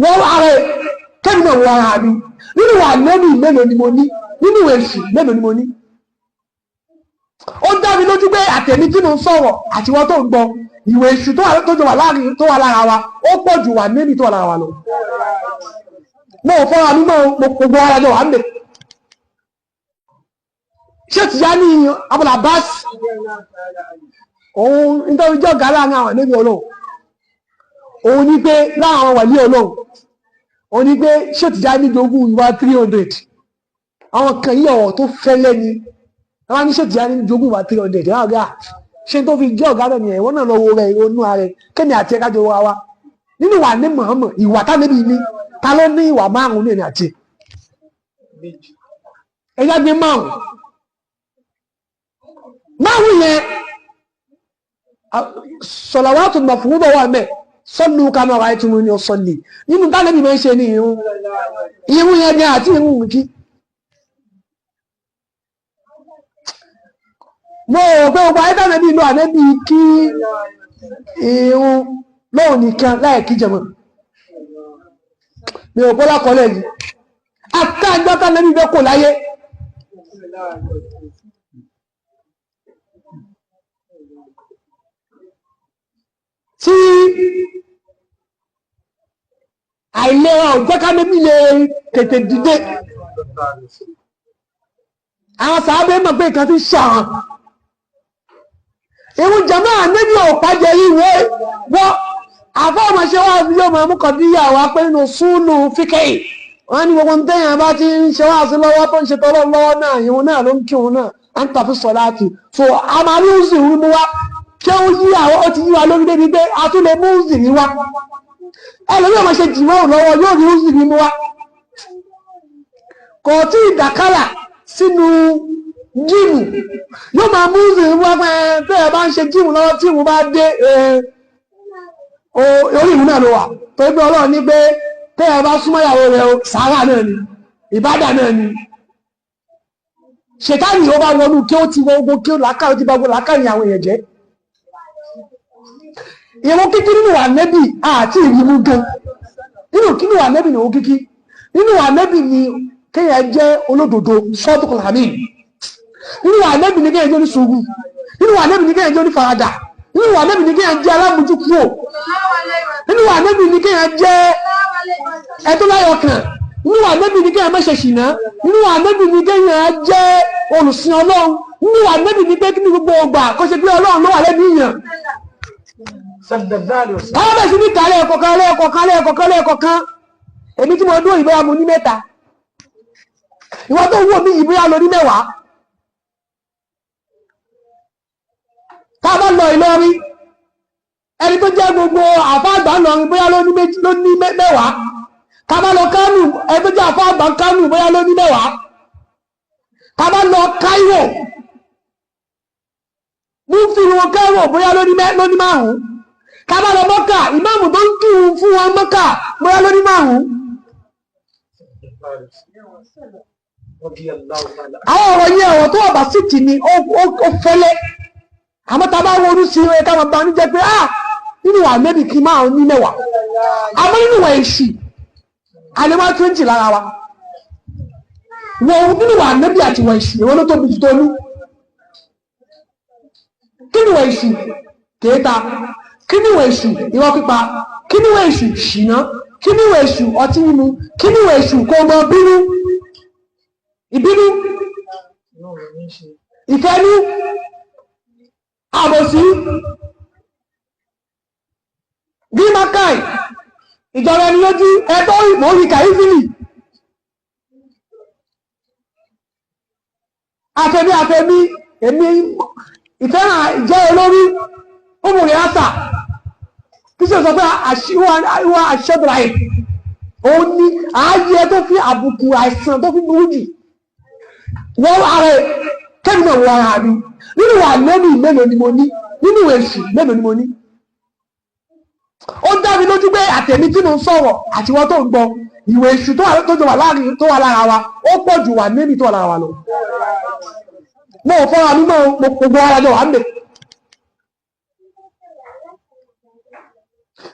Wọ́n ara ẹ̀ kẹ́mi náà wọ ara mi. Nínú wà nẹ́bì mélòó ni mo ní? Nínú èṣù mélòó ni mo ní? Ó dá mi lójú pé àtẹ̀mí tí mo ń sọ̀rọ̀ àti wọ́n tó ń gbọ́ ìwé èṣù tó wà láàrin tó wà lára wa ó pọ̀ jù wà nẹ́bì tó wà lára wa lọ. Mo ò fọ́ra mi mọ́, mo gbogbo ara jọ wà ń bẹ̀. Ṣé Tìjání Abul Abbas òun nítorí jọ́ ọ̀gá láàrin àwọn ànábì Ọlọ́run, òun ní pé láàrin àwọn wàlí Ọlọ́run, òun ní pé ṣé Tìjání jogún ìwà 300. Àwọn kan yí ọ̀rọ̀ tó fẹ́lẹ́ ni àwọn ní ṣé Tìjání jogún ìwà 300. Àwọn ọ̀gá ṣé tó fi jẹ́ ọ̀gá náà nìyẹn, ìwọ náà lọ wo rẹ̀ ìwọ nú ara rẹ̀ kémi àti ẹ̀ka jọ wa wa nínú ìwà ní Muhammad, ìwà tánẹ́bí ní ta ló ní ìwà márùn-ún ní èmi àti ẹ̀yà gbé márùn-ún márùn yẹn. Sọ̀làwátù mafruḍa wà mẹ́ sallu kama ra'aytumuni usalli nínú tánẹ́bí máa ń ṣe ní irun irun yẹn ní àti irun kí. Mo rò pé gbogbo ayé tánẹ́bí lọ ànẹ́bí kí irun lóhùn nìkan láì kí jẹmọ́ mi ò bọ́lá kọ́lẹ̀ yìí àtàjọ́ tánẹ́bí bẹ́ kò láyé. Tí àìlera ọjọ́ kánẹ́bí lè tètè dìde, àwọn sàábé mọ̀ pé nǹkan ti ṣàwọn irun jama ànẹ́bí ọ̀pá jẹ ìwé wọ́n àfọ́ọ̀mọṣẹ́ wá sí yóò máa mú kàn bí ìyàwó pé nínú súnú fíkẹ́ wọ́n ní gbogbo tẹ́yàn bá ti ń ṣe wá sí lọ́wọ́ tó ń ṣe tọ́lọ́ lọ́wọ́ náà ìhun náà ló ń kí òun náà à ń tàfi sọ láti so a máa ní òsì rí mú wá kí ó yí àwọn ó ti yí wa lórí débi pé a tún lè mú òsì rí wá. Ẹlòmíì máa ṣe jìmọ̀ lọ́wọ́ yóò rí òsì rí mú wá. Kò tí ì dàkálà sínú jíìmù yóò máa mú òsì rí mú wá pé tẹ́yà bá ń ṣe jíìmù lọ́wọ́ tí ìmú bá dé orí ìlú náà ló wà torí pé Ọlọ́run ní pé tẹ́yà bá súnmọ́ ìyàwó rẹ̀ o sàárà náà ni ìbádà náà ni. Ṣètánì ó bá wọnú kí ó ti wọ ogun kí ó làákàyè ó ti bá ogun làákàyè àwọn èèyàn jẹ́. Ìrun kíkí nínú wà nẹ́bì àti ìrìmú gan. Nínú kí nínú wà nẹ́bì ní òun kíkí. Nínú wà nẹ́bì ni kéèyàn jẹ́ olódodo sọ́dúnkùn àmín. Nínú wà nẹ́bì ni kéèyàn jẹ́ onísùúrù. Nínú wà nẹ́bì ni kéèyàn jẹ́ onífaradà. Nínú wà nẹ́bì ni kéèyàn jẹ́ alámójúkúrò. Nínú wà nẹ́bì ni kéèyàn jẹ́ ẹtọ́láyọkàn. Nínú wà nẹ́bì ni kéèyàn má ṣe ṣìnà. Nínú wà nẹ́bì ni kéèyàn jẹ́ olùsìn Ọlọ́run. Nínú wà nẹ́bì ni pé kí ni gbogbo ọgbà kó ṣe pé Ọlọ́run ló wà lẹ́nu ìyàn. Káwọn bẹ̀ sí ní kàlẹ́ ẹ̀kọ̀kan lẹ́ẹ̀kọ̀kan lẹ́ẹ̀kọ̀kan lẹ́ẹ̀kọ̀kan. Èmi tí mo dúró ìbóyá mo ní mẹ́ta. Ìwọ tó wò mí ìbóyá lo ní mẹ́wàá. Tá a bá lọ Ìlọrin, ẹni tó jẹ́ gbogbo àfáà àgbà Ìlọrin bóyá ló ní mẹ́wàá. Tá a bá lọ Kánò, ẹni tó jẹ́ àfáà àgbà Kánò bóyá ló ní mẹ́wàá. Tá a bá lọ Káírò, mú fi wọn Káírò bóyá ló ní márùn-ún. Tá a bá lọ Mọ́kà, ìmáàmù tó ń kírun fún wọn Mọ́kà bóyá ló ní márùn-ún. Àwọn ọ̀rọ̀ yẹn ọ̀rọ̀ tó wà bá sì tì ní ó fẹ́lẹ́. Àmọ́ tá a bá wọnú sí ẹ káwọn bá ń jẹ́ pé ah nínú wà nẹ́bì kí máa ní mẹ́wàá. Àmọ́ nínú wà èṣù àlewá 20 lára wa. Wọ́n nínú wà nẹ́bì àti wà èṣù ìwọ́n ló tóbi jù tó ní. Kí ni wà èṣù? Kéèta. Kí ni wà èṣù? Irọ́ pípa. Kí ni wà èṣù? Ṣìnà. Kí ni wà èṣù? Ọtí mímu. Kí ni wà èṣù? Kò mọ bínú. Ìbínú. Ìfẹ́nú. Àbòsí. Bí Makai, ìjọba ẹni lójú ẹ̀tọ́ ìmọ̀rí kàífìlì. Àfẹ́mí àfẹ́mí, èmi ìfẹ́ràn ìjẹ́ olórí, ọmọrẹ̀ àṣà. Kí sì sọ pé àṣíwá àṣẹ́bìráì, òun ni ààyè tó fi àbùkù àìsàn tó fi burú jù. Wọ́n ara ẹ̀ kẹ́mi náà wọ ara mi. Nínú wà nẹ́bì mélòó ni mo ní? Nínú èṣù mélòó ni mo ní? Ó dá mi lójú pé àtẹ̀mí tí mo ń sọ̀rọ̀ àti wọ́n tó ń gbọ́ ìwé èṣù tó wà láàrin tó wà lára wa ó pọ̀ jù wà nẹ́bì tó wà lára wa lọ. Mo ò fọ́ra mi mọ́, mo gbogbo ara jọ wà ń bẹ̀.